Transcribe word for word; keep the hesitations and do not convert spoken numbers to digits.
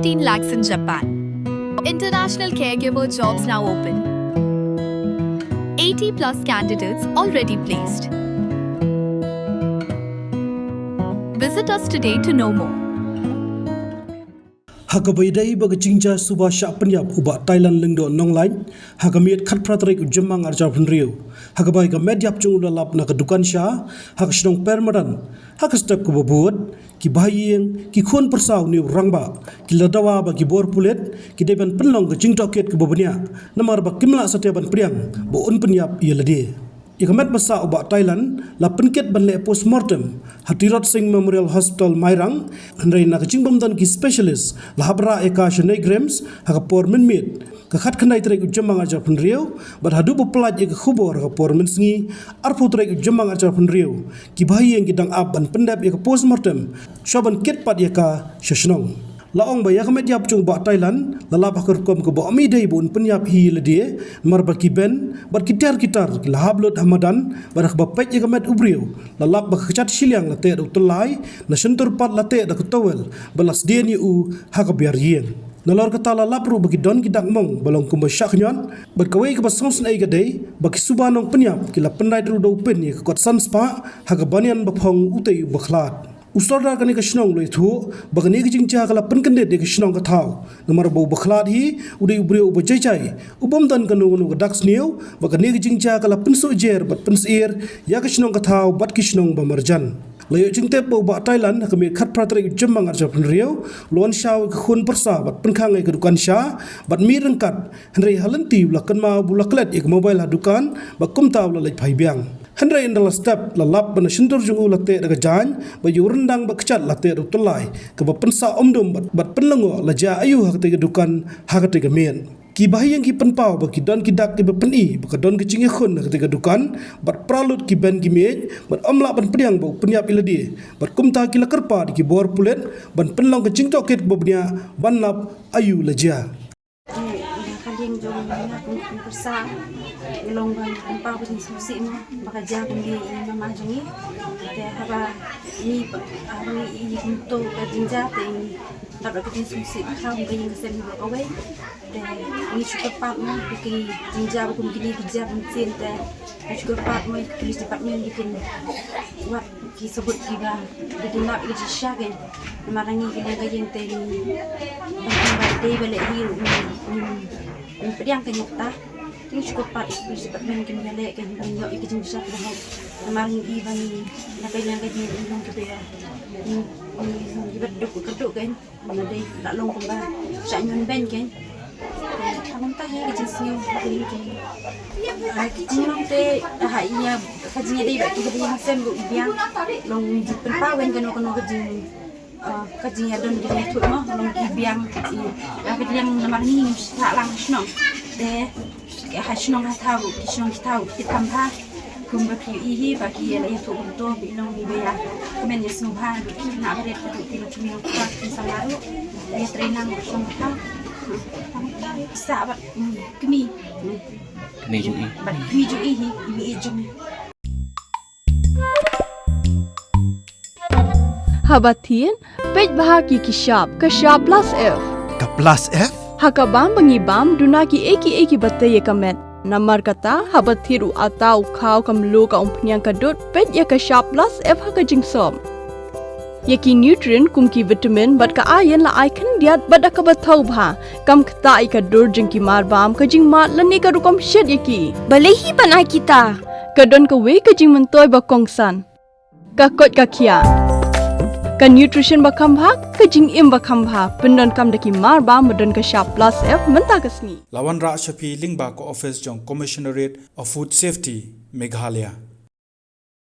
fifteen lakhs in Japan. International caregiver jobs now open. Eighty plus candidates already placed. Visit us today to know more. Ha kaba ïadei bad ka jingjia suba shah pynïap u Bah Thailand Lyngdoh Nonglait ha ka miet khatphra tarik u Jymmang arhajar hynriew, ha kaba ïa ka met ïap jong u la lap na ka dukan sha ha ka shnong Permadan, ha ka step kaba bud, ki bahaïing, ki khun pyrsa, une u rangbah, ki la dawa ba ki bor pulit ki dei ban pynlong ka jingtohkit kaba bniah, namar ba kim lah satia ban pdiang ba un pynïap ïa lade. Ïa ka met ba sah u Bah Thailand la pynkit ban leh postmortem ha Tirot Sing Memorial Hospital Mairang, hynrei na ka jingbym don ki specialist la hap rah ïa ka sha NEIGRIHMS ha ka por mynmiet ka khatkhyndai tarik u Jymmang arhajar hynriew, bad haduh ba pynlait ïa ka khubor ha ka por mynsngi arphew tarik u Jymmang arhajar hynriew, ki bahaïing ki dang ap ban pyndep ïa ka postmortem shwa ban kit pat ïa ka sha shnong. La ong ba ïa ka met ïap jong u Bah Thailand la lap ha ka rukom kaba ym dei ba un pynïap hi ïa lade, namar ba ki ben bad ki tiar ki tar ki la hap lut ha madan, bad ha kaba peit ïa ka met u briew la lap ba ka kjat shiliang la teh da u tyllai, na shyntur pat la teh da ka towel, bad la sdien ïa u ha ka biar ïing. Nalor kata la lap ruh ba ki don ki dak mong ba long kumba shah khñiot, bad kawei kaba sngewsynei ka dei ba ki suba nongpynïap ki la pynlait ruh da u pin ïa ka kot san spah ha ka banian ba phong utei u bakhlad. U sordar kane ka shnong u la ïathuh ba kane ka jingjia ka la pynkyndit ïa ka shnong ka thaw, namar ba u bakhlad hi u dei u briew uba jai jai, u bym don kano kano ka dak sniew, ba kane ka jingjia ka la pynsuh jer bad pynsyir ïa ka shnong ka thaw bad ki shnong ba marjan. La ïoh jingtip ba u Bah Thailand ha ka miet khatphra tarik u Jymmang arhajar hynriew u la wan shaw ïa ka khun pyrsa bad pynkhang ïa ka dukan sha, bad mih ryngkat, hynrei ha lynti u la kynmaw ba u la klet ïa ka mobile ha dukan, bad kumta u la leit phai biang. Hynrei ynda la step la lap ba na shyntur jong u la teh da ka jaiñ, bad ïa u ryndang bad kjat la teh da u tyllai, kaba pynsah umdum bad, bad pynlyngngoh la jia aïu ha katei ka dukan ha katei ka miet. Ki bahaïing ki pynpaw ba ki don ki dak kiba pyni ba ka don ka jingïakhun ha katei ka dukan, bad pra lut ki ben ki miej, bad ym lah ban pdiang ba u pynïap ïa lade, bad kumta ki la kyrpad ïa ki bor pulit ban pynlong ka jingtohkit kaba bniah ban lap aïu la jia. Te ïa ka liang jong nga kum ki pyrsa, i long ban pynpaw ka jingsngewsih mo ba ka jia kumne ïa i mama jong ngi. Te haba ngi, haba ngi i kumto ka jingjia te ngi dap da ka jingsngewsih ba khaw ka ïing ka sem baroh kawei. Te ngi shu kyrpad mo ba ki jingjia ba kum kine ki jia mynsiem te ngi shu kyrpad mo ïa ka police department ba kin wad ki sabut kiba, ba kin lap ïa ka jingshisha kein. Namar ngi ki liang ka ïing te ngi, ba kin ba dei ba leh hi ruh ngim, ngim, ngim pdiang kein ïa kata. Te ngi shu kyrpad ïa ka police department kin ïaleh kein ban ïoh ïa ka jingshisha kaba hok. Namar ngi i ba ngi na ka liang ka ïing ngi long kiba, ngi, ngi long kiba duk kyrduh kein. Ba dei la long kumba shah ñion beiñ kein. Te ha kumta hi ka jingsngew ka ïing kein. Ah, ki jinglong te ha ïa ka jingïadei bad ki bahaïing sem ruh i biang. Long jingpynpaw kein kano kano ka jing, ah, ka jingïadon ka jingïathuh mo, long i biang. I, ah, ka jinglong namar ngi ngim shah lang shnong. Te ha shnong ha thaw, ki shnong ki thaw ki kham bha. Kumba phi ïohi hi ba ki la ïathuh kumto, ba i long i ba ïa kmen ïa sngewbha, ba ki na barit ka dei ki long ki nongkynrad ki samla ruh. Ïa trei nang shnong ki thaw. Kumta ki sah bad, mm, kmie. Kmie jong i. Bad kmie jong i hi, i mei jong i. Haba thied, peit bha ki ki shap, ka shap plus F. Ka plus F? Ha ka bam ba ngi bam, duna kiei kiei kiba tei ïa ka met. Namar kata, haba thied u atta, u khaw, ka mluh, ka umphniang, ka dud, peit ïa ka shap plus F ha ka jingsop. Ïa ki nutrient kum ki vitamin bad ka iron la ai khyndiat bad da kaba thaw bha. Kam ktah ïa ka dur jong ki marbam, ka jingmad lane ka rukom shet ïa ki. Balei hi ban ai kita? Ka don kawei ka jingmyntoi ba kongsan. Ka koit ka khiah. Ka nutrition ba kham bha, ka jingim ba kham bha, pyndonkam da ki marbam ba don ka shap plus F mynta ka sngi. La wanrah sha phi lyngba ka office jong Commissionerate of Food Safety, Meghalaya.